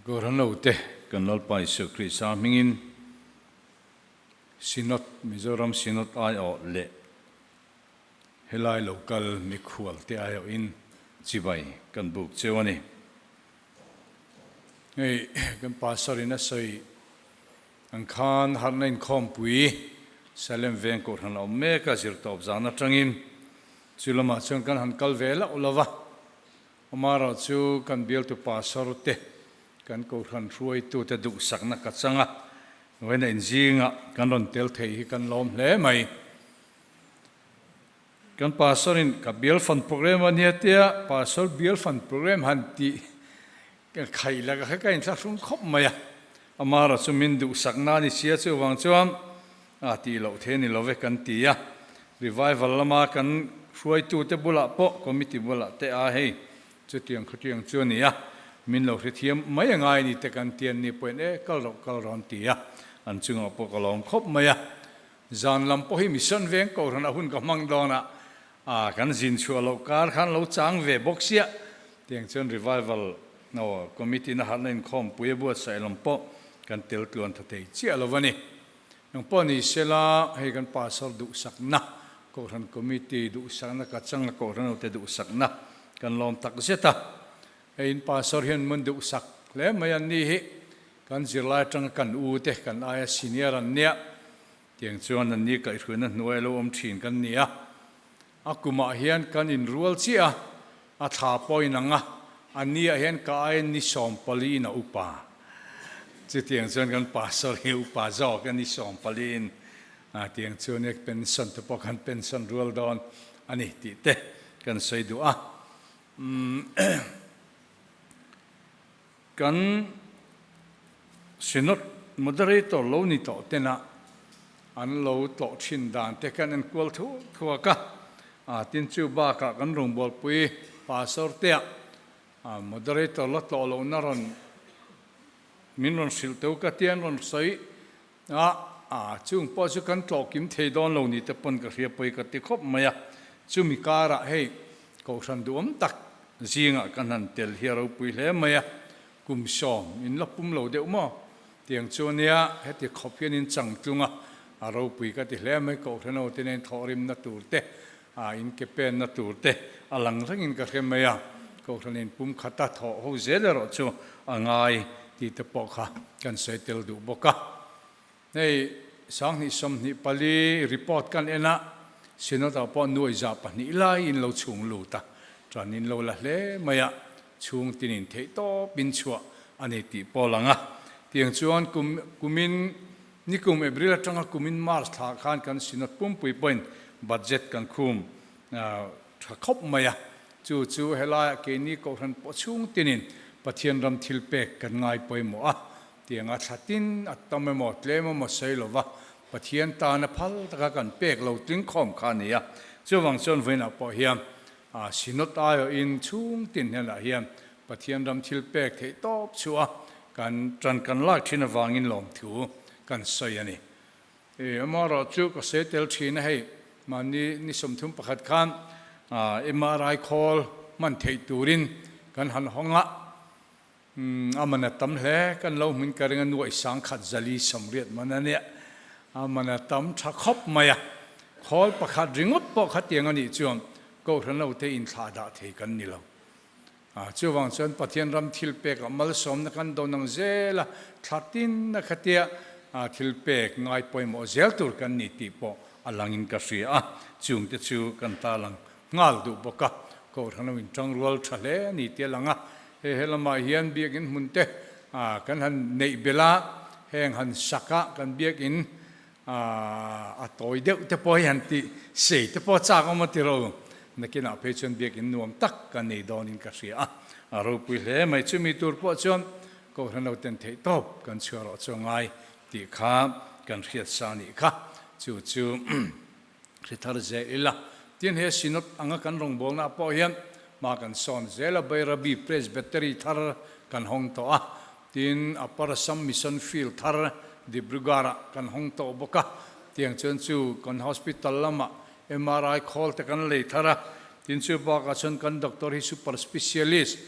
Kohhranlote kan Lalpa Isua Krista hmingin Synod, Mizoram Synod aiawh leh helai local mikhualte aiawhin chibai kan buk cheu a ni. Hei kan Pastor in a sawi ang khan harhna inkhawmpui Salem veng kohhran a awm mek a, zirtawp zan atangin chu lamah chuan kan han kal ve loh lo va. Amaherawh chu kan bialtu pastor te, kan kohhran hruaitute duhsakna ka chang a, vawiin inzingah kan rawn tel thei hi kan lawm hle mai. Kan pastor in ka bial fan program a nia tia pastor bial fan program han tih khaih la ka ka inthlahrung khawp mai a, amaherawh chu min duhsakna a ni sia chuvang chuan A tih loh thei a ni lo ve kan ti a, revival lama kan hruaitute bulah pawh committee bulah te a hei chutiang khawtiang chu a ni a, min lo hrethiam mai a ngai ni te kan ti an ni pawhin e kal rawh kal rawh an ti a, an chungah pawh ka lawm khawp mai a. Zan lam pawh hi mission veng kohhran a hun ka hmang dawn a, a kan zin chhuah loh kar khan lo chang ve bawk sia, tiang chuan revival committee na harhna inkhawmpui a buatsaih lam pawh kan tel tluan tha thei chiah lo a ni. Eng pawh ni sela, hei kan pastor duhsakna, Kohhran Committee duhsakna ka changa Kohhran hote duhsakna kan lawm tak zet a. Hei in pastor hian mun duhsak hle mai an ni hi kan zirlai atanga kan u te, kan aia senior an nia. Tiang chuan an ni kaihhruaina hnuai a lo awm thin kan ni a. A kumah hian kan inrual chiah a, a thla pawh inang a, a niah hian ka aia ni 40 in a upa. Chutiang chuan kan pastor hi upa zawk a ni 40 in, tiang chuan e pension te pawh kan pension rual dawn a ni tih te kan sawi duh a. Kan Synod Moderator lo ni tawh tena an lo tlawh thin dan te kan enkual thuak thuak a, a tin chu bakah kan rawngbawlpui Pastor tea Moderator la tlawh lohna rawn min rawn hrilh teu ka tia an rawn sawi a, a chung pawh chu kan tlawh kim thei dawn lo ni te pawn ka hria pawi ka ti khawp mai a, chumi karah hei Kohhran duhawm tak zingah kan han tel hi a ropui hle mai a, kum 10 in la pum lo deuh maw? Tiang chu ania, heti khawp hian in chang tlung a, a ropui ka ti hle mai, Kohhran ho te nen thawhrimna tur te, a in ke penna tur te a lang rengin ka hre mai a, Kohhran in pum khata thawh ho zel erawh chu a ngai tih te pawh kha kan sawi tel duh bawk a. Hei 2024 report kan en a, Synod ah pawh nuai 200 lai in lo chhung lut a, tan in lo la hle mai a, chhung tin in theih tawp in chhuah a ni tih pawh lang a. Tiang chuan kum kumin nikum April atanga kumin March thla khan kan Synod pumpui pawhin budget kan khum tha khawp mai a, chu chu helaiah keini Kohhran pawh chhung tinin Pathian ram thil pek kan ngai pawimawh a, Tianga thla tin a tam emaw tlem emaw sawi lova Pathian tana phal taka kan pek lo tling khawm kha a ni a. Chuvang chuan vawiinah pawh hian Synod aiawhin chhung tin hnenah hian Pathian ram thil pek theih tawp chu a kan tan kan lak thin avangin lawmthu kan sawi a ni. Amaherawh chu ka sawi tel thin a hei, mahni ni 31 khan MRI khawl hman theih turin kan han hawng a. A man a tam hle, kan lo hmun ka ring a nuaih 1480 man a nia, a man a tam tha khawp mai a, khawl pakhat ringawt pawh khatiang a nih chuan Kohhran lo te inthlah dah thei kan ni lo. Chuvang chuan Pathian ram thil pek ah malsawmna kan dawn ang zel a, thla tin a khatia thil pek ngai pawimawh zel tur kan ni tih pawh a langin ka hria a, chungte chu kan tarlang nghal duh bawk a, Kohhran ho intangrual tha hle a ni tih a lang a, hei he lamah hian biakinn hmun te kan han neih belh a, heng han sak a kan biakinn a tawi deuh te pawh hi han tih sei te pawh a chak awm a ti ro, nakinah phei chuan biakinn nuam tak kan nei dawnin ka hria a, a ropui hle mai, chumi tur pawh chuan Kohhran ho ten theih tawp kan chhuah rawh chu a ngai tih kha kan hriat sa a nih kha, chu chu. Hre thar zel ila. Tin, he Synod anga kan rawngbawlnaah pawh hian hma kan sawn zel a, Bairabi Presbytery thar kan hawng tawh a, tin, Upper Assam Mission Field thar Dibrugarh-ah kan hawng tawh bawk a, tiang chuan chu kan hospital lamah MRI khawl te kan lei thar a, tin chu bakah chuan kan doctor hi super specialist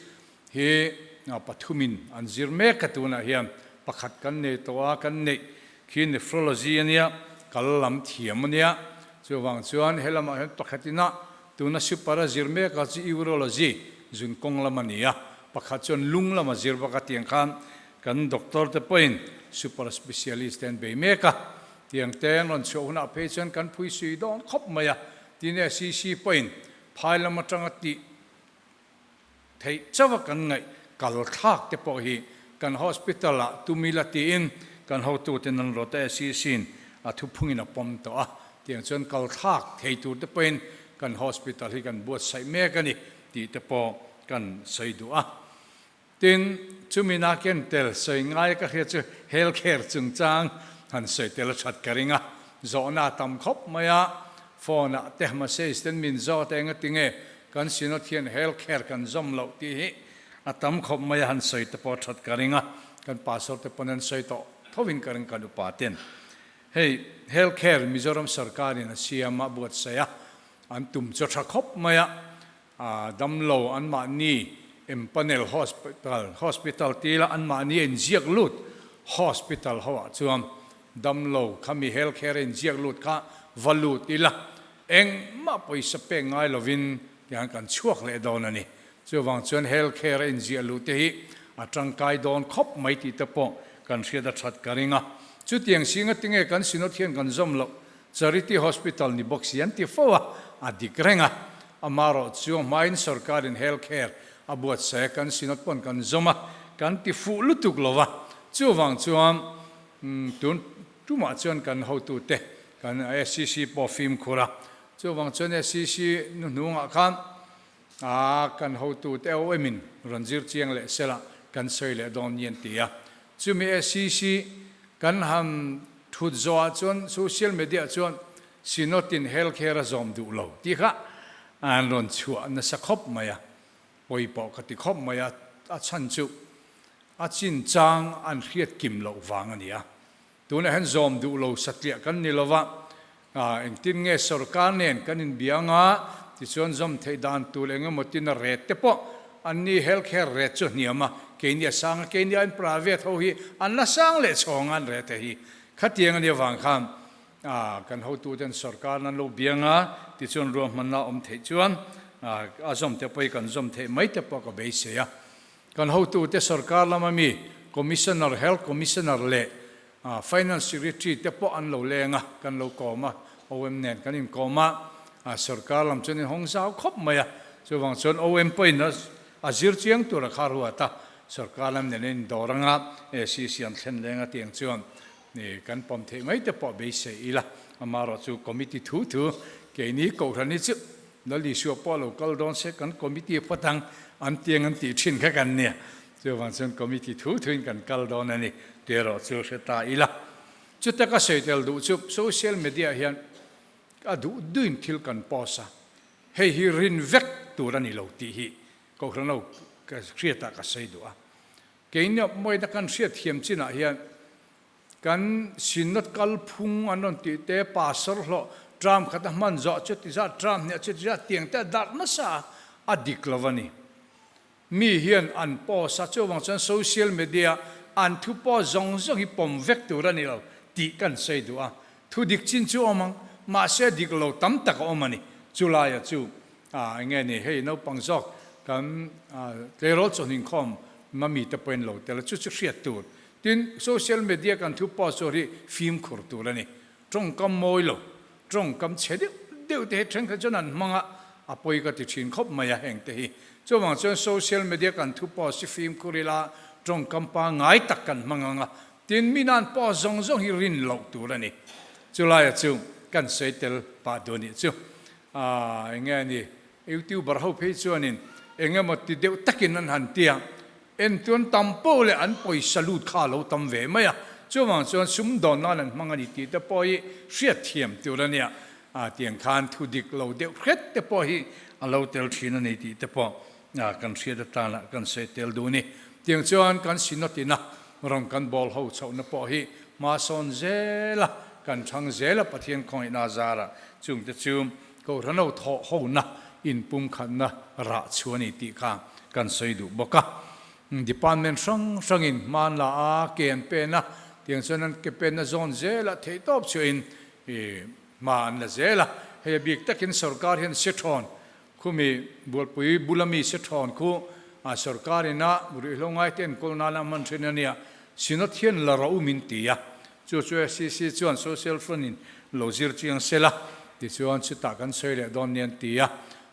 hi pathumin an zir mek a tunah hian pakhat kan nei tawh a, kan neih khi nephrology a nia, kal lam thiam a nia, chuvang chuan he lamah hian pakhat ina tuna super a zir mek a chu urology zun kawng lam a ni a, pakhat chuan lung lam a zir bawk a tiang khan kan doctor te pawhin super specialist te an bei mek a, tiang te an rawn chhuah hunah phei chuan kan phui sui dawn khawp mai a, tin SEC pawhin phai lam atanga tih Theih chauh a kan ngaih kal thlak te pawh hi kan hospital ah tumila tiin kan hotuten an rawt a, SEC in a thuphungin a pawm tawh a, tiang chuan kal thlak thei tur te pawhin kan hospital hi kan buatsaih mek a ni tih te pawh kan sawi duh a. Tin, chumi na ken tel sawi ngai ka hria chu health care chungchang han sawi tel a that ka ring a, zawhna a tam khawp mai a, phone ah te message ten min zawt eng a tinge Kan Synod hian health care kan zawm loh tih hi a tam khawp mai a, han sawi te pawh that ka ring a, kan pastor te pawn an sawi tawh thovin ka ring kan upa ten. Hei health care Mizoram sarkarin a siam a buatsaih a, an tum chaw tha khawp mai a, damlo anmahni empanel hospital hospital tila anmahni a inziak lut hospital ho ah chuan damlo khami health care a inziak lut kha va lut ila Engmah pawisa pek ngai lovin tiang kan chhuak leh dawn a ni. Chuvang chuan health care a inziah luh te hi a tangkai dawn khawp mai tih te pawh kan hriat a that ka ring a. Chutiang singa tinge kan Synod hian kan zawm loh Charity Hospital ni bawk si an ti fo a, a dik reng a. Amarawh chu a hmain sorkarin health care a buatsaih a, kan Synod pawn kan zawm a, kan ti fuh lutuk lo va. Chuvang chuan tun Tumah chuan kan hotute kan SCC pawh fimkhur a, chuvang chuan SCC nu hnungah khan kan hotute OM in rawn zir chiang leh sela kan sawi leh dawn ni an ti a. Chumi SCC kan han thut zawhah chuan social media chuan Synod in health care a zawm duh lo tih kha an rawn chhuah nasa khawp mai a, pawi pawh ka ti khawp mai a, a chhan chu a chinchang an hriat kim loh vang a ni a. Tunah hian zawm duh lo satliah kan ni lova, engtin nge sorkar nen kan inbia anga tichuan zawm theih dan tur eng emaw tin a ret te pawh an ni health care ret chu a hniam a, keini a sang a, keini aiin private ho hi an la sang leh chhawng a an ret hi. Khatiang a nih avang khan kan hotuten sorkar nan lo bia anga tichuan ruahmanna awm theih chuan a zawm te pawh hi kan zawm theih mai te pawh ka beisei a. Kan hotute sorkar lama mi Commissioner, Health Commissioner leh Finance Secretary te pawh an lo leng a, kan lo kawm a, OM nen kan inkawm a, sorkar lam chuan in hawng zau khawp mai a, chuvang chuan OM pawhin a zir chiang tur a kha ruat a, sorkar lam nen an indawr anga ACC an thlen leng a tiang chuan kan pawm theih mai te pawh beisei ila, amaherawhchu committee thu thu keini kohhran hi chu Lal Isua pawh a lo kal dawn se kan committee phawt ang an tiang an tih thin kha kan nia. Chuvang chuan committee thu thuin kan kal dawn a ni tih erawh chu hre ta ila. Chuta ka sawi tel duh chu social media hian a duh duhin thil kan post a, hei hi rin vek tur a ni lo tih hi Kohhran ho ka hriatah ka sawi duh a. Keini mawina kan hriatthiam chinah hian Kan Synod kalphung an rawn tih te, pastor hlawh term khat a hman zawh chuti zat, term hnih chuti zat tiang te a darh nasa a, a dik lo a ni. Mi hian an post a, chuvang chuan social media an thu post zawng zawng hi pawm vek tur a ni lo tih kan sawi duh a. Thu dik chin chu a awm ang, mahse a dik lo tam tak a awm a ni. Chulaia chu A enge ni hei naupang zawk kan tleirawl chawhninkhawm mami te pawhin lo tel a, chu chu hriat tur. Tin, social media kan thu post chu ri fimkhur tur a ni. Tawngkam mawi lo, tawngkam chhe deuh deuh te hi thenkhat chuan an hmang a, a pawi ka ti thin khawp mai a heng te hi. Chuvang chuan social media kan thu post hi fimkhur ila tawngkam pangngai tak kan hmang ang a, tin mi nan post zawng zawng hi rin loh tur a ni. Chulaia chu kan sawi tel pah duh a nih chu. Aaa enge a ni, youtuber ho phei chuanin eng emaw ti deuh takin an han ti a, entuan tam poh leh an pawisa lut kha a lo tam ve mai a, chuvang chuan sumdawn nan an hmang a ni tih te pawh hi hriatthiam tur a nia, aa tiang khan thu dik lo deuh hret te pawh hi a lo tel thin a ni tih te pawh kan hriat atana kan sawi tel duh a ni. Tiang chuan kan Synod ina rawn kan bawl ho chhohna pawh hi hma sawn zel a, kan chhang zel a Pathian khawngaihna a zar a, chungte chu Kohhranho thawh hona inpumkhatna rah chhuah a ni tih kha kan sawi duh bawk a. Department hrang hrangin hma an la a, ke an pen a, tiang chuan an ke penna zawn zelah theihtawp chhuahin hma an la zel a. Hei a bik takin sorkar hian Sethawn khumi Bualpui bula mi Sethawn khu sorkar ina ruihhlo ngaite enkawl nana hman thin a nia, Synod hian la rawh u min ti a, chu chu SCC chuan Social Front in lo zir chiang se la, tichuan chutah kan sawi leh dawn nia an ti a,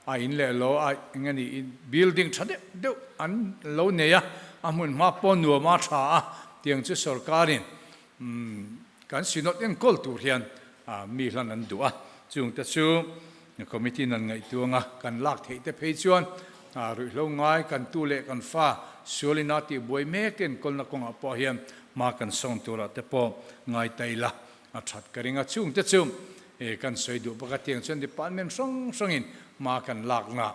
a in leh lo a eng a ni building tha deuh deuh an lo nei a, a hmun hma pawh nuam a tha a, tiang chu sorkar in kan Synod enkawl tur hian mi hlan an duh a, chungte chu committee in an ngaihtuang a, kan lak theih te phei chuan ruihhlo ngai kan tu leh kan fa sual ina tih buai mek te enkawlna kawngah pawh hian hma kan sawn turah te pawh ngai ta ila a that ka ring a, chungte chu kan sawi duh bawk a, tiang chuan department hrang hrangin hma kan lakna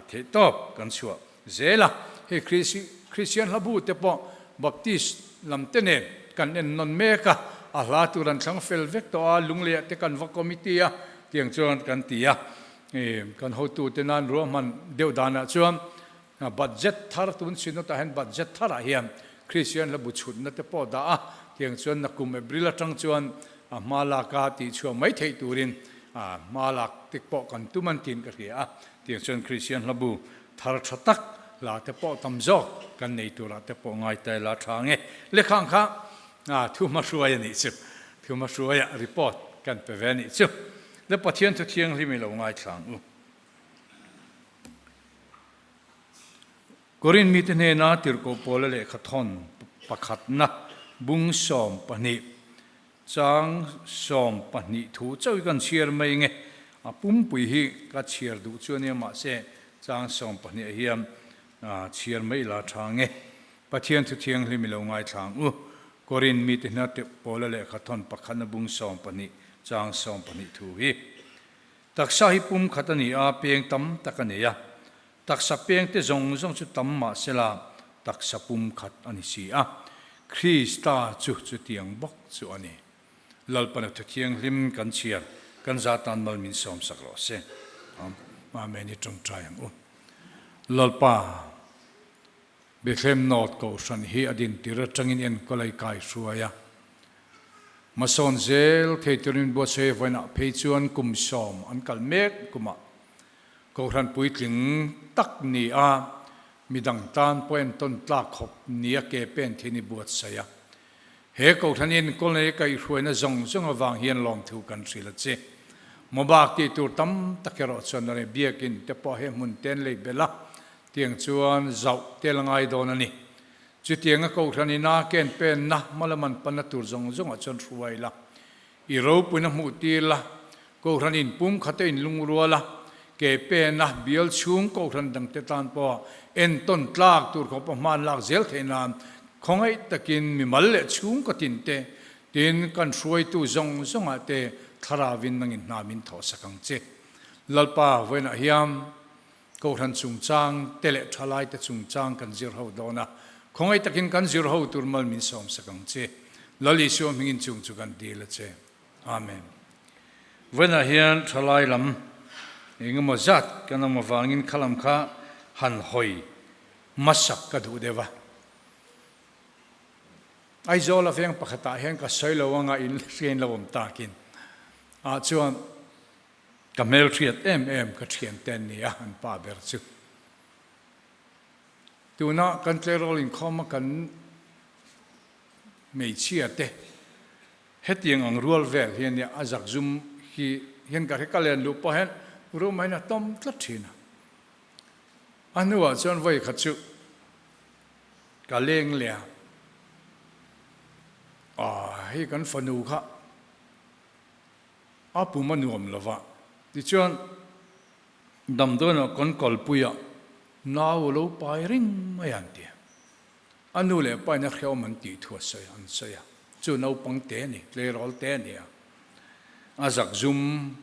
theih tawp kan chhuah zel a, hei Kristian hlabu te pawh Baptist lam te nen kan en nawn mek a, a hla tur an thlang fel vek tawh a, Lungleiah te kan va committee a, tiang chuan kan ti a, kan hotu te nan ruahman deuh danah chuan budget thar tun Synod ah hian budget tharah hian Kristian hlabu chhutna te pawh dah a, tiang chuan nakum April atang chuan a hma laka tihchhuah mai theih turin hma lak te pawh kan tum an tiin ka hria a, tiang chuan Kristian hlabu Thar tha tak la te pawh tam zawk kan nei turah te pawh ngai ta ila tha nge. Lekhang kha thu hmahruai a nih chu. Thu hmahruaiah report kan pe ve a nih chu. Le Pathian thu thianghlim i lo ngaithla ang u. Korin mite hnena Tirhkoh Paula lehkha thawn pakhatna bung 12 Chang 12 thu chauh hi kan chhiar mai nge, a pumpui hi ka chhiar duh chu a nia mahse chang 12 ah hian chhiar mai la tha nge. Pathian thu thianghlim i lo ngaithla ang u. Korin mite hna teuh Paula lehkha thawn pakhatna bung 12 chang 12 thu hi. Taksa hi pum khat a ni a, peng tam tak a nei a. Taksa pengte zawng zawng chu tam mah sela taksa pum khat a ni si a, Krista chu chutiang bawk chu a ni. Lalpana thu thianghlim kan chhiar kan za tan mal min sawmsak rawh se. Amen i tawngtai ang u. Lalpa, Bethlehem North Kohhran hi a dintir atangin enkawl a i kai hruai a. Hmasawn zel thei turin buatsaih vawiinah phei chuan kum 10 an kal mek kumah Kohhran puitling tak ni a, midang tan pawh entawn tlak khawp ni a ke pen thin i buatsaih a. He Kohhran inkawl kaihhruaina zawng zawng avang hian lawmthu kan hrilh a che. Mobak tih tur tam tak erawh chuan a reh biakin te pawh he hmun te an lei belh a, tiang chuan zauh te la ngai dawn a ni. Chutianga Kohhran ina ken penna hmalam an panna tur zawng zawngah chuan hruai la. I ropuina hmuh tir la, Kohhran in pum khata in lungrual a, ke pen a, bial chhung Kohhran dangte tan pawh entawn tlak tur khawpa hman lak zel theih nan khawngaih takin mimal leh chhungkaw tin te, tin kan hruaitu zawng zawngah te thlarauin nangin hna min thawhsak ang che. Lalpa vawiinah hian Kohhran chungchang te leh thalaite chungchang kan zir ho dawn a, khawngaih takin kan zir ho tur mal min sawmsak ang che. Lal Isua hmingin chung chu kan dil a che. Amen. Vawiinah hian thalai lam engemaw zat kan awm avangin kha lam kha han hawi hmasak ka duh deuh a. Aizawl a veng pakhatah hian ka sawi lo anga in hriain lo awm takin ah chuan Ka hmelhriat em em ka thiante an ni a, an pa ber chu. Tuna kan tleirawl inkhawma kan hmeichhia te hetiang ang rual vel hi a nia, a zakzum hi hian ka hre ka len luh pawh hian room ah hian a tawm tlat thin a. A hnuah chuan vawi khat chu ka leng leh a, aw hei kan fanu kha A pum a nuam lo va. Tichuan, damdawiinah kan kalpuiah nau a lo pai reng mai a an ti a. A nu leh pain a hrehawm an tih thu a sawi an sawi a. Chu naupang te a ni, tleirawl te a ni a. A zakzum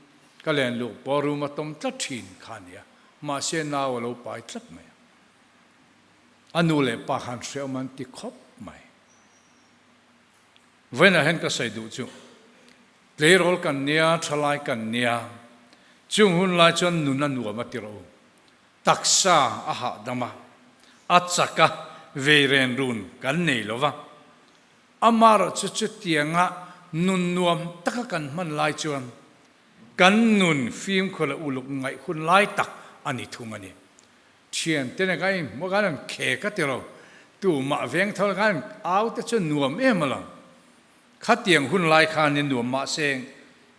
ka len luh pawh room a tawm tlat thin kha a ni a. Mahse, nau a lo pai tlat mai a. A nu leh pa khan hrehawm an ti khawp mai. Vawiinah hian ka sawi duh chu, tleirawl kan nia, thalai kan nia, chung hun lai chuan nun a nuam a ti rawh u. Taksa a hahdam a, a chak a, vei ren run kan nei lo va. Amaherawhchu chutianga nun nuam taka kan hman lai chuan kan nun fimkhur leh uluk ngaih hun lai tak a ni thung a ni. Thiante nen khan inhmuh khan an khek a ti lo, tumah veng tho khan au te chu nuam em a lo. Khatiang hun lai khan in nuam mahse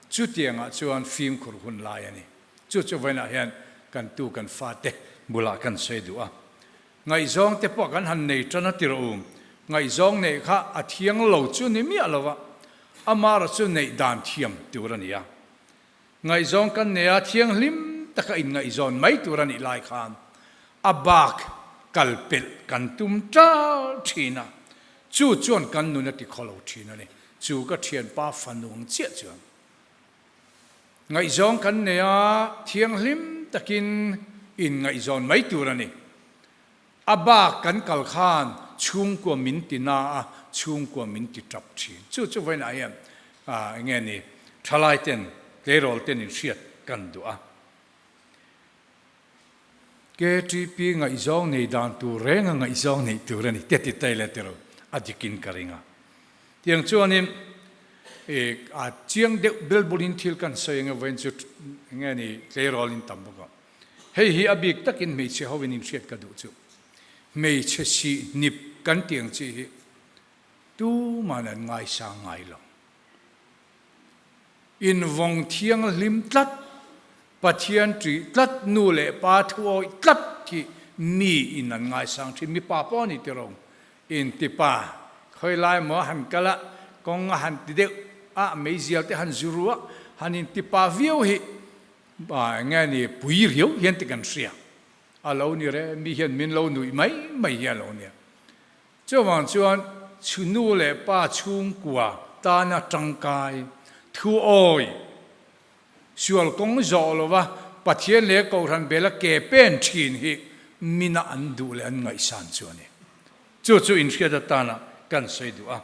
chutiangah chuan fimkhur hun lai a ni. Chu chu vawiinah hian kan tu kan fate bulah kan sawi duh a. Ngaihzawng te pawh kan han nei tan a ti rawh u. Ngaihzawng neih kha a thiang lo chu ni miah lo va, amaherawh chu neih dan thiam tur a ni a. Ngaihzawng kan nei a, thianghlim taka inngaihzawn mai tur a nih lai khan a bak kal pelh kan tum ṭal ṭhin a, chu chuan kan nun a ti khaw lo ṭhin a ni. Chu ka ṭhianpa fanu ang chiah chuan ngaihzawng kan nei a, thianghlim takin inngaihzawn mai tur a ni. A bak kan kal khan chhungkua min ti na a, chhungkua min ti tap thin. Chu chu vawiinah hian eng nge ni thalai ten, tleirawl ten in hriat kan duh a. KTP ngaihzawng nei dan tur reng a ngaihzawng neih tur a ni te ti tai leh tiro a dikin ka ring a. Tiang chuanin a chiang deuh belbulin thil kan sawi eng e vawiin chu eng nge ni tleirawl in tam bawk a. Hei hi a bik takin hmeichhe hovin inhriat ka duh chu. Hmeichhe sih hnip kan tih ang chi hi tuman an ngaisang ngai lo. Invawng thianghlim tlat, Pathian ṭih tlat, nu leh pa thuawih tlat hi mi in an ngaisang ṭhin. Mipa pawh a ni tiro, intipa khawi lai maw han kal a, kawng a han ti deuh a, meizial te han zu ru a, han intipa viau hi Eng nge ni pui riau hian ti kan hria a lo ni re, mi hian min lo nuih mai mai hi a lo nia. Chuvang chuan nu leh pa chhungkua tana tangkai thu awi sual kawng zawh lova Pathian leh Kohhran bela ke pen thin hi mina an duh leh an ngaihsan chu a ni. Chu chu inhriat atana kan sawi duh a.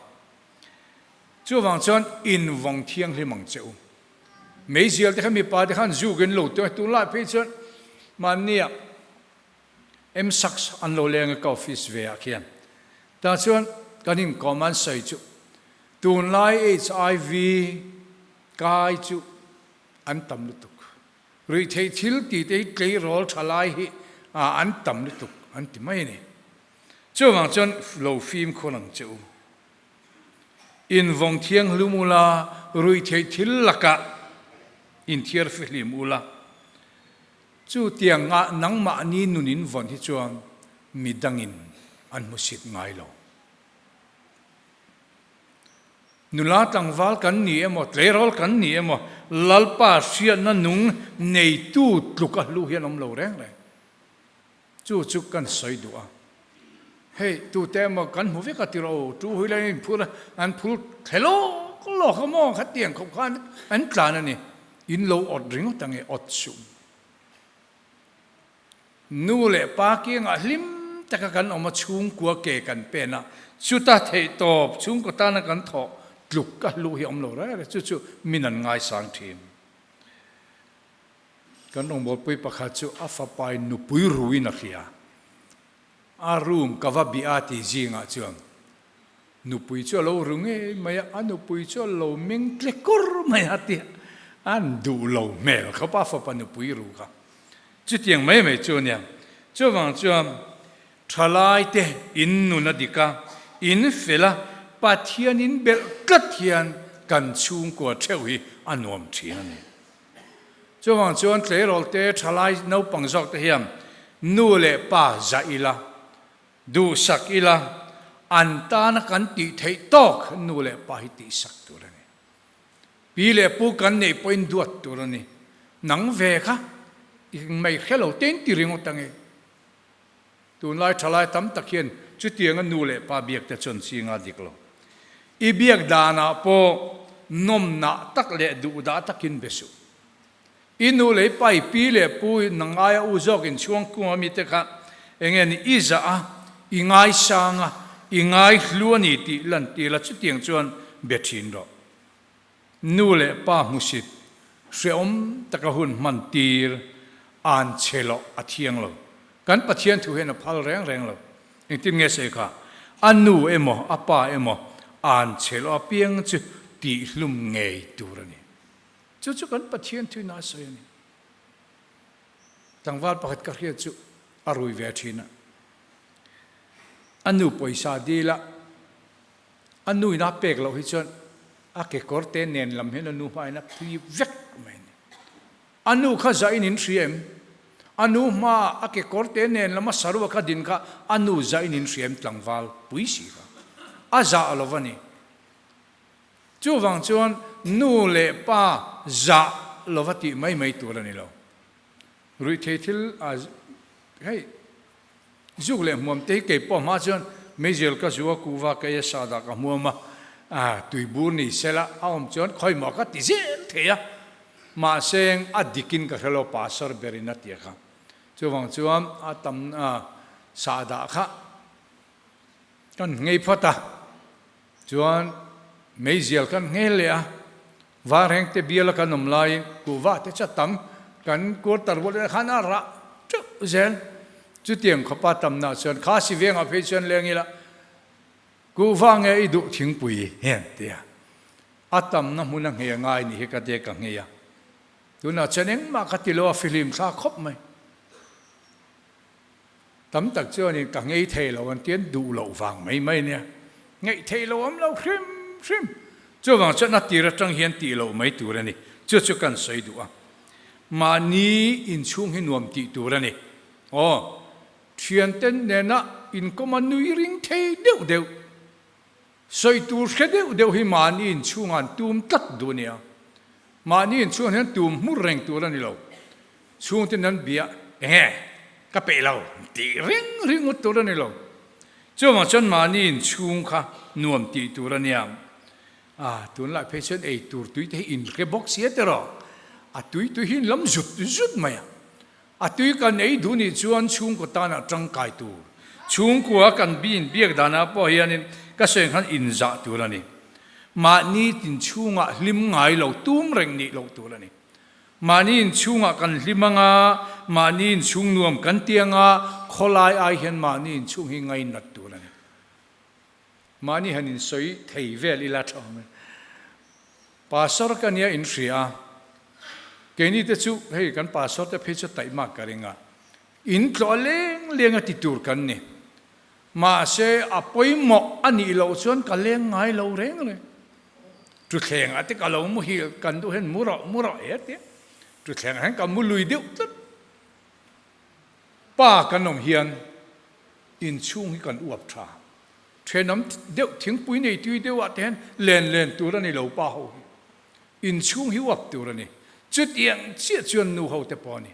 Chuvang chuan invawng thianghlim ang che u. Meizial te kha mipa te khan zuk in lo tawng a, tunlai phei chuan mahnia MSACS an lo leng a ka office ve ah khian tah chuan kan inkawm a an sawi chu tunlai HIV kai chu an tam lutuk, ruihtheih thil tih te hi tleirawl tha lai hi an tam lutuk an ti mai a ni. Chuvang chuan lo fimkhur ang che u. Invawng thianghlum ula, ruihtheih thil lakah inthiar fihlim ula. Chutianga nangmahni nun invawn hi chuan midangin an hmusit ngai lo. Nula tlangval kan ni emaw, tleirawl kan ni emaw, Lalpa hriatna nung neitu tluk a hlu hian awm lo reng reng. Chu chu kan sawi duh a, hei tute emaw kan hmu vek a ti rawh u, tu hui laiin in phur a, an phur thle lawk lawk a maw khatiang khawp khan an tlan a ni, in lo awt ringawt ang e, awt suh. Nu leh pa kiangah hlim taka kan awm a, chhungkua ke kan pen a, chuta theihtawp chhungkaw tana kan thawh tluk a hlu hi a awm lo reng reng, chu chu min an ngaisang thin. Kan rawngbawlpui pakhat chu a fapai nupui ruin a hria. A room ka va bih a ti zingah chuan nupui chu a lo ru ngei mai a, a nupui chu a lo meng tle kur mai a tia an duh lo hmel khawp a fapa nupui ru kha. Chutiang mai mai chu a nia. Chuvang chuan thalaite in nun a dik a, in fel a, Pathian in belh tlat hian kan chhungkua theuh hi a nuam thin a ni. Chuvang chuan tleirawl te, thalai naupang zawk te hian nu leh pa zah ila, duhsak ila, an tana kan tih theih tawk nu leh pa hi tihsak tur a ni. Pi leh pu kan neih pawhin duat tur a ni. Nang ve kha i mai hre lo tein ti ringawt ange. Tunlai thalai tam tak hian chutianga nu leh pa biak te chuan chinga dik lo. I biak danah pawh nawmnah tak leh duhdah takin be suh. I nu leh i pa, i pi leh pu, nang aia u zawk inchhuang kung a mite kha enge ni i zah a, i ngaisang a, i ngaihlu a ni tih lantir la chutiang chuan be thin rawh. Nu leh pa hmusit hrehawm taka hun hman tir an che loh a thiang lo. Kan Pathian thu hian a phal reng reng lo. Engtin nge sawi kha? A nu emaw a pa emaw an chhe loh apiang chu tihhlum ngei tur a ni. Chu chu kan Pathian thuina a sawi a ni. Tlangval pakhat ka hriat chu a rui ve thin a. A nu pawisa dil a, a nu in a pek loh hi chuan a kekawr te nen lam hian a nu hmain a phui vek mai a ni. A nu kha zahin in hria em? A nu hmaah a kekawr te nen lama sarua kha din kha a nu zahin in hria em? Tlangval pui si kha a zah lo va ni. Chuvang chuan nu leh pa zah lova tih mai mai tur a ni lo. Ruihthei thil a hei zuk leh hmuam te hi kei pawh hma chuan meizial ka zu a kuhva kei a sahdah ka hmuam a, a tuibur ni sela a awm chuan khawimaw ka ti zel thei a, mahse a dikin ka hre lo pastor berin a ti a kha. Chuvang chuan a tam sahdah kha kan nghei phawt a. Chuan meizial kan nghel leh a, Varheng te biala kan awm laiin kuhva te chu a tam, kan quarter rual elah khan a rah teuh zel. Chutiang khawpa tamna chuan kha si vengah phei chuan leng ila kuhva nge i duh thingpui hian tia a tamna hmun a nghei ngai ni hi ka tia ka nghei a. Tunah chuan engmah ka ti lo a fihlim thla khawp mai. Tam tak chuanin ka ngei thei lo an ti an duh loh vang mai mai nia. Ngeih theih lo awm lo hrim hrim. Chuvang chuan a tir atang hian tih loh mai tur a ni. Chu chu kan sawi duh a. Mahni inchhung hi nuam tih tur a ni. Aw, thiante nena inkawm a nui ring thei deuh deuh. Sawi tur hre deuh deuh hi mahni inchhungah an tum tlat duh a nia. Mahni inchhungah hian tum hmur reng tur a ni lo. Chhungte an bia enge ka peih lo tih reng ringawt tur a ni lo. Chuvang chuan mahni inchhung kha nuam tih tur a nia. A, tunlai phei chuan ei tur tui te hi inhre bawk sia tiraw? A tui tui hi in lam zut zut mai a. A tui kan ei duh nih chuan chhungkaw tanah tangkai tur. Chhungkua kan bin biak danah pawh hianin ka sawi khan inzah tur a ni. Mahni inchhungah hlim ngai lo tum reng nih loh tur a ni. Mahni inchhungah kan hlim anga, mahni inchhung nuam kan ti anga, khawlai ai hian mahni inchhung hi ngainat tur a ni. Mahni han insawi thei vel ila tha awm e. Pastor ka nia in hria a, keini te chu hei kan pastor te phei chu taihmak ka ring a, in tlawh a leng leng a ti tur kan ni. Mahse a pawimawh a nih loh chuan ka leng ngai lo reng reng. Tuthleng ah te ka lo muhil kan duh hian mu rawh mu rawh he tia tuthleng ah hian ka mu lui deuh tlat. Pa kan awm hian inchhung hi kan uap tha. Thenawm deuh thingpui nei tui deuh ah te hian len len tur a ni lo pa ho hi. Inchhung hi uap tur a ni. Chutiang chiah chuan nu ho te pawh a ni.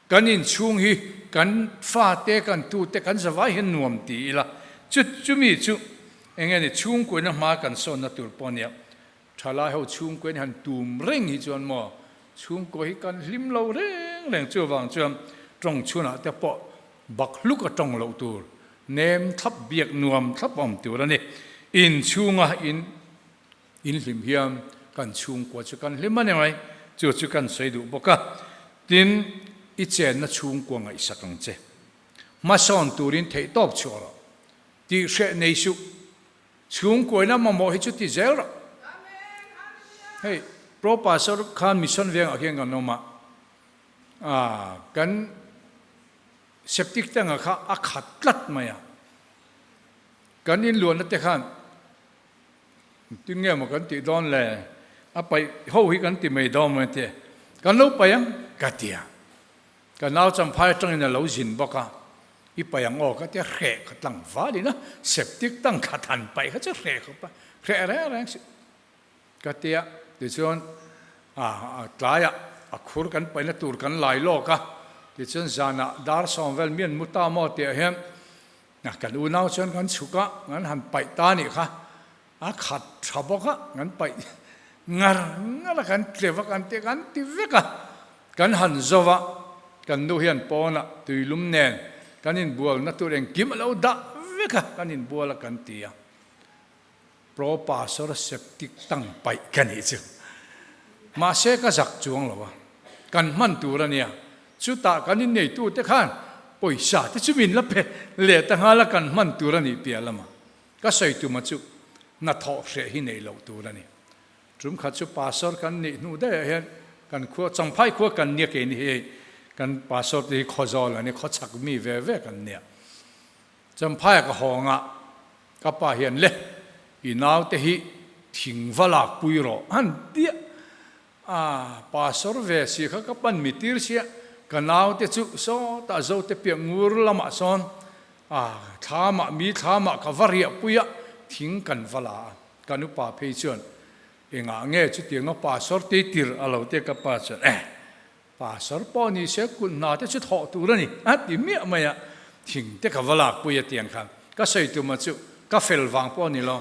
Kan inchhung hi kan fate kan tute kan zavai hian nuam ti ila. Chu chumi chu eng nge ni chhungkuaina hma kan sawnna tur pawh a nia. Thalai ho chhungkuain han tum reng hi chuan maw chhungkua hi kan hlim lo reng reng chuvang chuan tawng chhunah te pawh bak hluk a tawng loh tur nem thlap biak nuam thlap awm tur a ni. Inchhunga in inhlim hian kan chhungkua chu kan hlim a ni mai. Chu chu kan sawi duh bawk a. Tin, i chenna chhungkua ngaihsak ang che. Hmasawn turin theihtawp chhuah rawh. Tih hreh nei suh. Chhungkuaina mamawh hi chu ti zel rawh. Hei Pro Pastor khan Mission vengah khian kan awm a, ah kan septic tank ah kha a khat tlat mai a, kan inluahna te khan tinge maw kan tih dawn le, a paih ho hi kan ti mai dawn maw tia, kan lo paih ang ka ti a. Ka nau champhai atangin a lo zin bawk a, i paih ang aw ka tia hreh kha tlangval in a septic tank khat han paih kha chu hreh khawp a, hreh reng reng si ka tia tichuan a tlaiah a khur kan paihna tur kan lai lawk a, tichuan zanah dar sawm vel mian mu ta maw tih ah hian kan unau chuan kan chhuk a, kan han paih ta anih kha. A khat tha bawk a, kan paih ngar ngar a, kan tleu a, kan ti kan ti vek a, kan han zo a, kan nu hian pawnah tuilum nen kan inbualna tur engkim a lo dah vek a, kan inbual a kan ti a, Pro Pastor septic tank paih ka nih chu. Mahse ka zak chuang lo a, kan hman tur a nia, chutah kan inneitute khan. Pawisa te chu min la pe leh ta nghal a kan hman tur a nih piah lama ka sawi tuma chu hnathawh hreh hi neih loh tur a ni. Tum khat chu pastor kan nih hnu daih ah hian kan khua Champhai khua kan nia keini hi hei kan pastor te hi Khawzawl an ni khawchhak mi ve ve kan nia. Champhai ah ka hawng a ka pa hian le i naute hi thing va lak pui rawh an tia A pastor ve si kha ka pan mi tir sia, ka naute chu sawtah zote piah ngur lamah sawn a thlamah mi thlamah ka va riah pui a, thing kan va la a, kan upa phei chuan engah nge chutianga pastor tei tir a lo tia ka pa chuan eh pastor pawh ni se kut hna te chu thawh tur a ni a ti miah mai a, thing te ka va lak pui a tiang khan ka sawi tuma chu ka fel vang pawh a ni lo.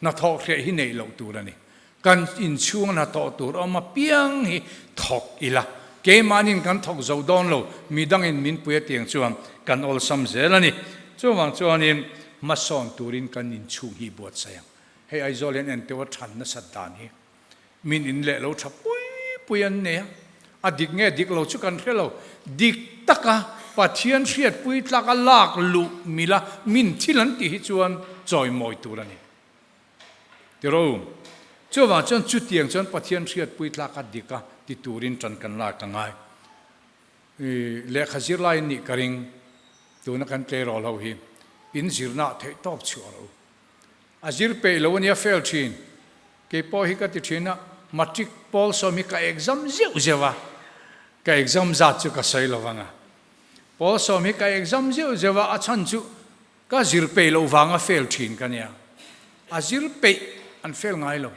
Hnathawh hreh hi neih loh tur a ni. Kan inchhunga hnathawh tur awm apiang hi thawk ila, keimahniin kan thawk zo dawn lo, midangin min pui atiang chuan kan awlsam zel a ni. Chuvang chuanin hmasawn turin kan inchhung hi buatsaih ang. Hei Aizawl hian enteu a than nasat dan hi min in leh lo tha pui pui an nei a, a dik nge dik lo chu kan hre lo. Dik taka Pathian hriatpui tlaka lak luh mila min thil an tih hi chuan chawimawi tur a ni. Tiro, chuvang chuan chutiang chuan Pathian hriatpui tlaka dika ti turin tan kan lak a ngai. Lehkha zirlai nih ka ring, tuna kan tleirawl ho hi in zirna ah theihtawp chhuah rawh u. A zir peih lo a nia fail thin. Kei pawh hi ka ti thin a, matric pawl sawm hi ka exam zeuh zeuh a, ka exam zat chu ka sawi lo vang a. Pawl sawm hi ka exam zeuh zeuh a, a chhan chu ka zir peih loh vanga fail thin ka nia. A zir peih an fail ngai lo.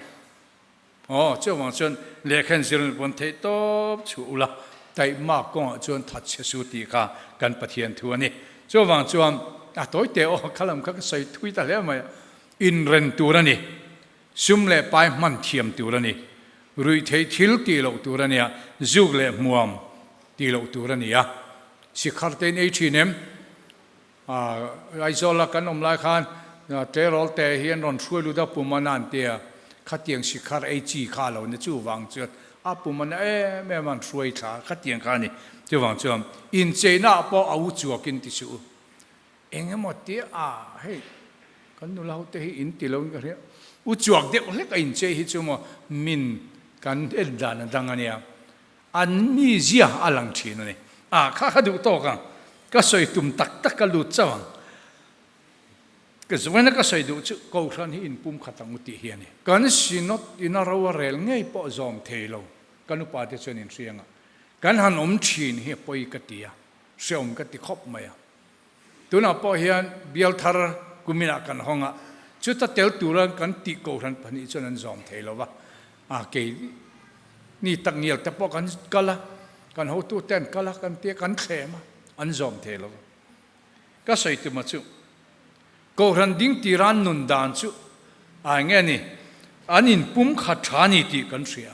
Aw, chuvang chuan lehkha in zir pawn theih tawp chhuah ula, taihmak kawngah chuan that chhe su tih kha kan Pathian thu a ni. Chuvang chuan a tawi teh aw, kha lam kha ka sawi thui ta hle mai a, inren tur a ni, sum leh pai hman thiam tur a ni, ruihtheih thil tih loh tur a nia, zuk leh hmuam tih loh tur a ni a, sikhar te in ei thin em? Aizawla kan awm lai khan tleirawl te hi an rawn hruai lut a, pum a nan tia khatiang sikhar ei chi kha a lo ni chuvang chuan a pum a na em em a an hruai thla khatiang kha a ni. Chuvang chuan incheina ah pawh a u chuakin ti suh u. Eng emaw tia a hei kan nula ho te hi in ti lo in ka hria. U chuak deuh hlek a inchei hi chu maw min kan en dan a dang a nia. An mizia a lang thin a ni. Ah, kha kha duh tawk ang. Ka sawi tum tak tak ka lut chauh ang. Ka zawaina ka sawi duh chu Kohhran hi inpum khat ang u tih hi a ni. Kan Synod ina ro a rel ngei pawh zawm thei lo. Kan upa te chuan inhriang a. Kan han awm thin hi a pawi ka ti a, hreawm ka ti khawp mai a. Tunah pawh hian bial thar kuminah kan hawng a, chuta tel tura kan tih kohhran pahnih chuan an zawm thei lo va, a kei ni tak ngial te pawh kan kal a, kan hotute an kal a, kan tia kan thlem a, an zawm thei lo va. Ka sawi tuma chu kohhran ding tira an nun dan chu a eng nge ni, an inpum khat tha ni tih kan hria.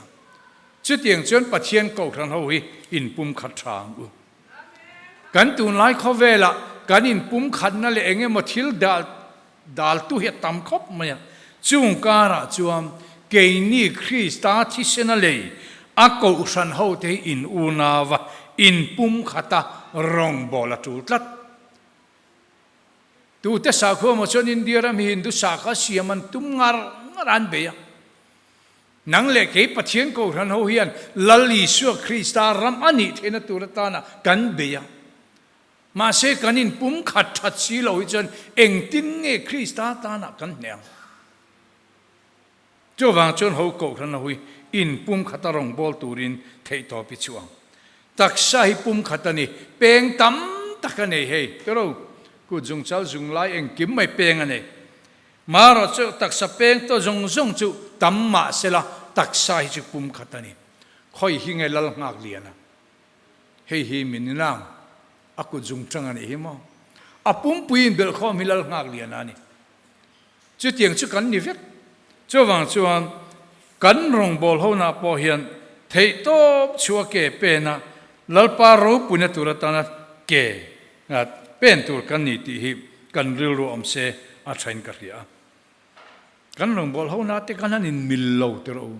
Chutiang chuan Pathian kohhran ho hi inpum khat tha ang u. Kan tunlai khawvelah kan inpumkhatna leh eng emaw thil dal daltu hi a tam khawp mai a. Chung karah chuan keini Krista thisena lei a kohhran hote hi in unau a, inpumkhata rawngbâwl a ṭul tlat. Tute sakhua maw chuan India ram hi Hindu sakha siam an tum ngar ngar a an bei a. Nang leh kei Pathian Kohhran ho hian Lal Isua Krista ram a nih theihna tur atana kan bei a. Mahse kan inpum khat that si lo hi chuan engtin nge Krista atana kan hneh ang? Chuvang chuan ho Kohhran ho hi inpum khata rawngbâwl turin theihtawp i chhuah ang. Taksa hi pum khat a ni, peng tam tak a nei hei. Tiro, kut zungchal zunglai engkim mai peng a nei. Marawh chu taksa peng tawh zawng zawng chu tam mah sela taksa hi chu pum khat a ni. Khawi hi nge lal nghak lian a? Hei hi min inang a kut zung tang a nih hi maw? A pumpui inbelh khawm hi lal nghak lian a ni. Chutiang chu kan ni vek. Chuvang chuan kan rawngbâwl honah pawh hian theihtawp chhuah ke pena Lalpa ropuina tur atana ke Pen tur kan ni tih hi kan rilru awm se a thain ka hria a. Kan rawngbâwl ho nate khan an inmil lo tirh u.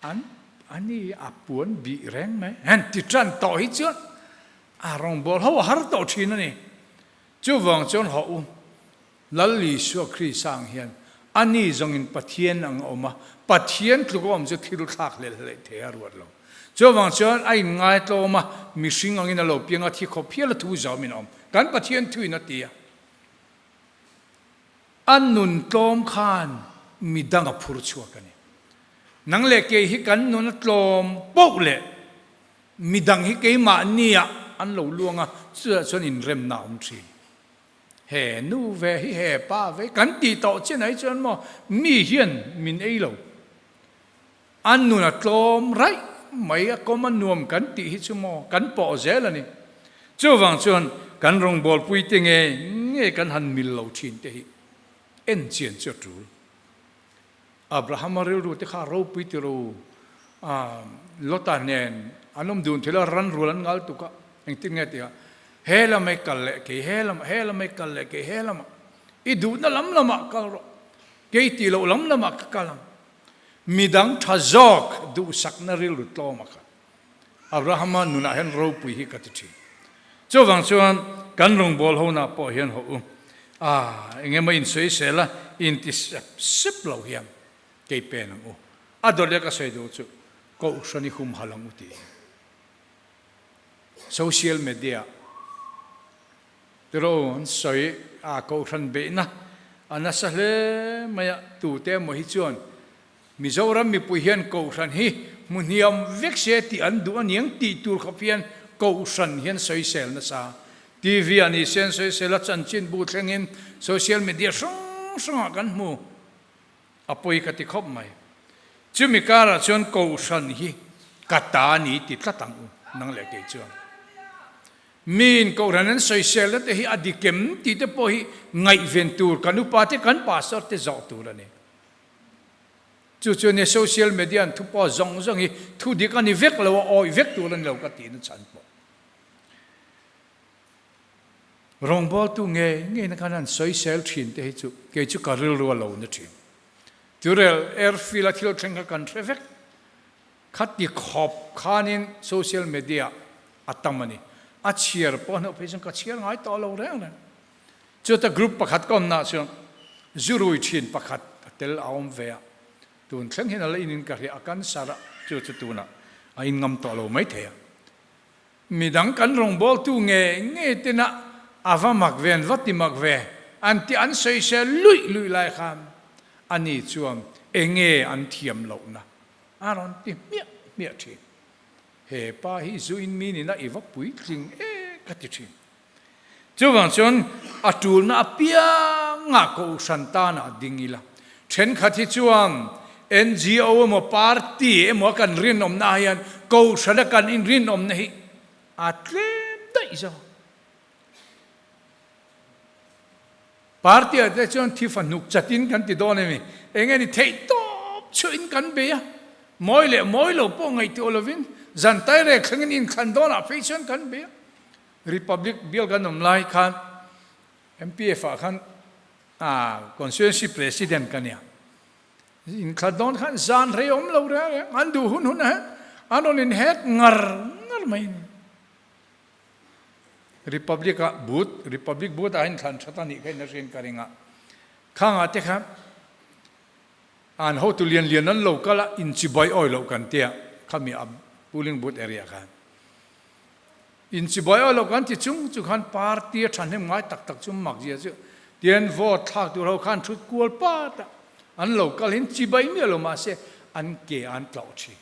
An ani a puan bih reng mai. An ti tan tawh hi chuan. A rawngbâwl ho a har tawh ṭhin a ni. Chuvang chuan hawh u, Lal Isua Krista ang hian ani zawngin Pathian ang a awm a, Pathian tluk a awm chu thil thlak hlelh hlelh thei a ruat lo. Chuvang chuan a inngai tlawm a, mihring angin a lo piang a, thi khawp hial a thu zaumin a awm. Kan Pathian thuin a ti a. A nun tlawm khan midang a phur chhuak a ni. Nang leh kei hi kan nun a tlawm poh leh midang hi keimahniah an lo luang a, chutah chuan inremna a awm thin. He nu ve hi he pa ve kan tih tawh chin ai chuan maw mi hian min ei lo. A nun a tlawm raih mai a kawm a nuam kan tih hi chu maw kan pawh zel a ni. Chuvang chuan kan rawngbawlpui te nge nge kan han mil lo thin te hi en chian chu a tul. Abrahama rilru te kha ropui ti ro a, Lota nen an awm dun thil a, ran rual an ngal tuk a, engtin nge tih a, he lamah i kal leh kei he lamah, he lamah i kal leh kei he lamah, i duhna lam lamah kal rawh, kei tih loh lam lamah ka kal ang. Midang tha zawk duhsakna rilru tlawm a kha. Abrahama nunah hian ropui hi ka ti thin. Chuvang chuan kan rawngbâwl honah pawh hian hawh u, a eng emaw insawisel a, inti sep sep lo hian kei pen ang u. A dawlh ka sawi duh chu Kohhran i humhalh ang u tih hi. Social media tiraw an sawi a, Kohhran beihna a nasa hle mai a, tute emaw hi chuan Mizoram mipui hian Kohhran hi hmu hniam vek se tih an duh aniang tih tur khawp hian Kohhran hian sawisel nasa. TV ah ni se an sawisel a, chanchinbu thlengin social media hrang hrangah kan hmu. A pawi ka ti khawp mai. Chumi karah chuan Kohhran hi ka ta ni ti tlat ang u nang leh kei chuan. Miin Kohhran an sawiselna te hi a dikem tih te pawh hi ngaihven tur kan upa te kan pastor te zawh tur a ni. Chu chu nia social media an thu pawh zawng zawng hi thu dik a ni vek lo a, awih vek tur a ni lo ka tihna chhan pawh. Rawngbawltu ngei ngeina khan an sawisel thin te hi chu kei chu ka rilru a lo na thin. Turel airfield a thil thleng kha kan hre vek. Khati khawp khanin social media a tam a ni. A chhiar pawh hnawh phei chuan ka chhiar ngai tawh lo reng reng. Chuta group pakhat ka awmnaah chuan zurui thin pakhat a tel a awm ve a, tun thleng hian a la in in ka hria, a cancer a, chu chu tunah a in ngam tawh lo mai thei a. Midang kan rawngbawltu nge nge tena a va mak ve, an va ti mak ve, an ti an sawisel luih luih lai khan ani chuan enge an thiam lohna a rawn ti hmiah hmiah thin. He pa hi zu in mi nina i va puitling e ka ti thin. Chuvang chuan a tulna apiangah Kohhran tanah ding ila. Thenkhat hi chuan NGO emaw party emaw a kan rinawmna ah hian Kohhrana kan inrinawmna hi a tlem daih zawk. Party ah te chuan thi fahnuk chatin kan ti dawn emi? Eng nge ni theih tawp chhuahin kan bei a, mawi leh mawi lo pawh ngaihtuah lovin zan tairek thlengin inthlan dawnah phei chuan kan bei a. Republic bial kan awm lai khan MPF ah khan constituency president ka nia. Inthla dawn khan zan rei awm lo reng reng an duh hun hun a an rawn inhek ngar ngar mai a ni. Republic ah booth, Republic booth ah inthlan that a nih kha in a hriat ka ring a. Khangah te khan an hotu lian lian an lo kal a, inchibai awi loh kan tia khami a polling booth area khan. Inchibai aw lo kan ti chung chu khan party a thahnem ngai tak tak chu mak zia chu tian vote thlak tur ho khan thut kual pat a, an lo kal hin chibai miah lo mahse an ke an tlawh thin.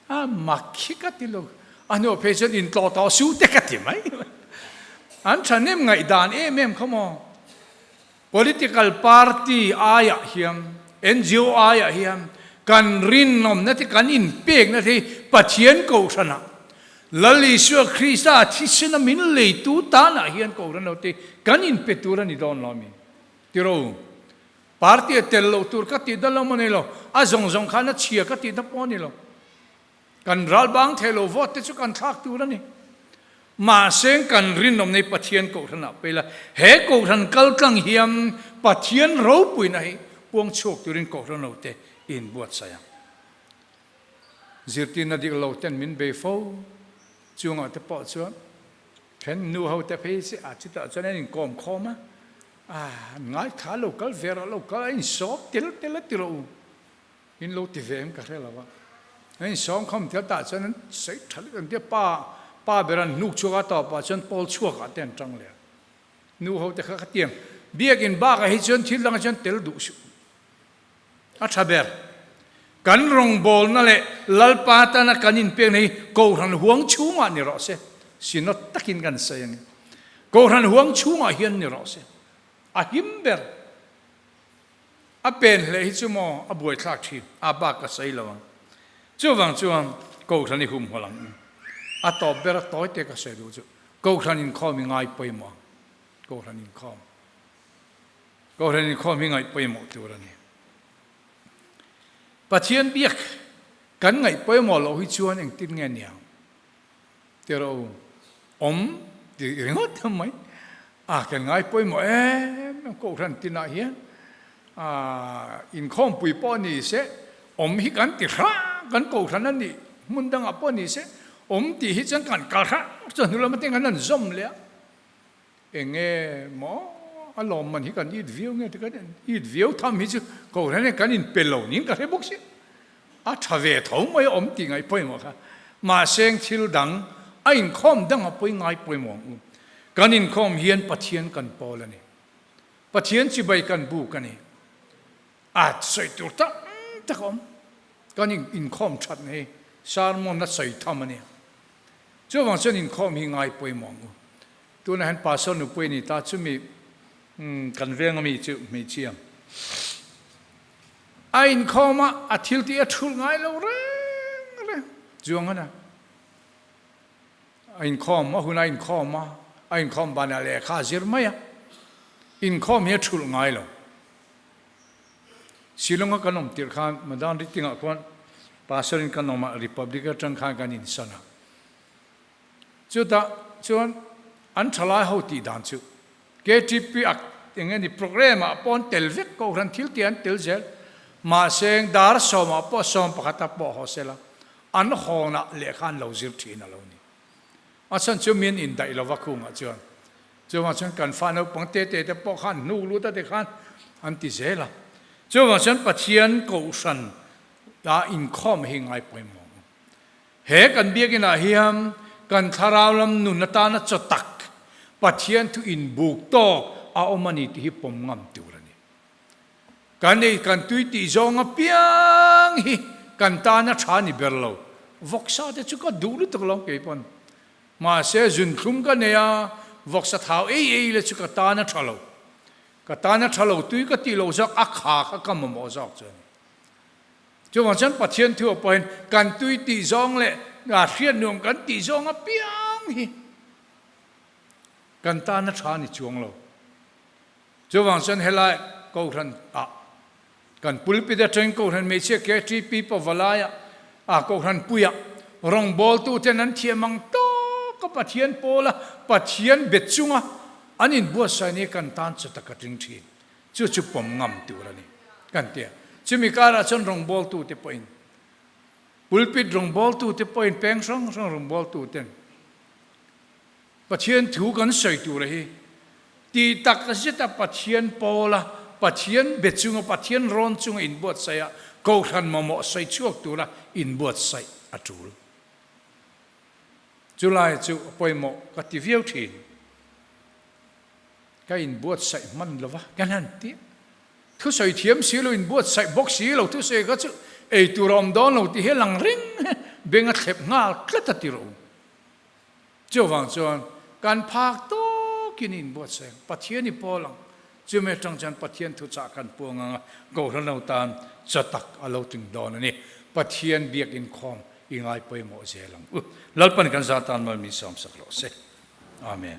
A mak hi ka ti lo, a hnuah phei chuan intlawh tawh su te ka ti mai. An thahnem ngaihdan em em kha maw. Political party aiah hian, NGO aiah hian kan rinawmna te, kan inpekna te hi Pathian Kohhranah, Lal Isua Krista thisena min leitu tanah hian Kohhran lo te kan inpe tur a ni dawn lo a mi? Tiraw u, party a tel loh tur ka tih dawn lo maw ni lo, a zawng zawng khan a chhia ka tihna pawh a ni lo. Kan ral bang thei lo vote te chu kan thlak tur a ni. Mahse kan rinawm nei Pathian Kohhran ah pei la, he Kohhran kal tlang hian Pathian ropuina hi puang chhuak turin Kohhran lo te in buatsaih ang. Zirtirna dik lo ten min bei fo. Chungah te pawh chuan then nu ho te phei se a chutah chuan an inkawm khawm a, an ngaithla lo kal ve rawh lo kal a insawm tel tel a ti rawh u. In lo ti ve em ka hre lo a. An insawm khawm tel tah chuan an sawi tha lutuk an tia pa pa ber an hnuk chhuak a tawpah chuan pawl chhuakah te an tang leh a. Nu ho te kha ka tiang biakin bakah hi chuan thil dangah chuan tel duh suh. A tha ber. Kan rawngbawlna leh Lalpa tana kan inpekna hi Kohhran huang chhungah ni rawh se. Synod takin kan sawi ang e. Kohhran huang chhungah hian ni rawh se. A him ber. A pen hle hi chu maw a buaithlak thin. A bak ka sawi lo ang. Chuvang chuan Kohhran i humhawlh ang u. A tawp ber a tawi te ka sawi duh chu Kohhran inkhawm i ngai pawimawh ang. Kohhran inkhawm. Kohhran inkhawm hi ngaih pawimawh tur a ni. Pathian biak kan ngaih pawimawh loh hi chuan engtin nge niang? Ti rawh u, awm ti ringawt em mai. A kan ngai pawimawh em em Kohhran tinah hian a inkhawmpui pawh ni se awm hi kan ti hrang kan Kohhran a nih hmun dangah pawh ni se awm tih hi chuan kan kal hrang chuan hnu lam atangin kan han zawm leh a. Enge maw a lawmman hi kan it viau nge ti kan it viau tham hi chu Kohhran hian kan inpe lo niin ka hre bawk si. A tha ve tho mai a awm tih ngaih pawimawh kha. Mahse thil dang a inkhawm dang a pawi ngai pawimawh ang u. Kan inkhawm hian Pathian kan pawl a ni. Pathian chibai kan buk a ni. A sawi tur tak tak a awm. Kan inkhawm thatna hi sermon a sawi tham a ni. Chuvang chuan inkhawm hi ngai pawimawh ang u. Tunah hian Pastor nupui a ni ta chumi kan veng ami chu hmeichhia a inkhawm a, a thil tih a thulh ngai lo reng reng chuang a na. A inkhawm a hun a inkhawm a, a inkhawm banah lehkha a zir mai a, inkhawm hi a thulh ngai lo. Shillong a kan awm tirh khan Madan Ritingah khuan Pastor in kan awm a, Republic atang khan kan insan a. Chutah chuan an thalai ho tih dan chu KTP a eng nge ni programme ah pawh an tel vek kohhran thil tih an tel zel. Mahse dar sawmah pawh 11 ah pawh haw sela an hawnah lehkha an lo zir thin a lo ni. A chhan chu min indaih lova khungah chuan chuvang chuan kan fa naupang te te te pawh khan hnuk lut a ti khan an ti zel a. Chuvang chuan Pathian kohhran ah inkhawm hi ngai pawimawh. He kan biakinah hian kan thlarau lam nun atana chaw tak, Pathian thu inbuk tawk a awm a ni tih hi pawm ngam tur a ni. Kan ei kan tui tih zawng apiang hi kan tana tha ni ber lo. Vawksa te chu ka duh lutuk lo kei pawn. Mahse zunthlum ka nei a, vawksa thau ei ei le chu ka tana tha lo. Ka tana tha lo tui ka tih loh zawk a kha kha ka mamawh zawk chu a ni. Chuvang chuan Pathian thu ah pawhin kan tui tih zawng leh hriat nuam kan tih zawng apiang hi kan tan a tha a ni chuang lo. Chuvang chuan helai Kohhran ah kan pulpit atangin Kohhran hmeichhia KTP Pavalai ah ah Kohhran puiah rawngbawltu ten an thiam ang tawk a Pathian pawl a Pathian bet chunga an inbuatsaih ni kan tan chu tak a tling thin. Chu chu pawm ngam tur a ni kan ti a. Chumi karah chuan rawngbawltute pawhin, pulpit rawngbawltute pawhin, peng hrang hrang rawngbawltuten Pathian thu kan sawi tura hi tih tak zeta Pathian pawla, Pathian be chunga, Pathian rawn chunga inbuatsaih a, Kohhran mamawh sawi chhuak tura inbuatsaih a tul. Chulai chu a pawimawh ka ti viau thin. Ka inbuatsaih hman lo va, kan han ti a. Thusawi thiam si lo, inbuatsaih bawk si lo, thusawi kha chu ei tur a awm dawn lo tih hi a lang reng beng a thlep nghal tlat a ti rawh u. Chuvang chuan kan phak tawkin inbuatsaih ang, Pathian i pawl ang. Chumi atang chuan Pathian thuchah kan puang ang a, Kohhran lo tan chaw tak a lo tling dawn a ni. Pathian biak inkhawm i ngai pawimawh zel ang u. Lalpan kan zah tan mal min sawmsak rawh se. Amen.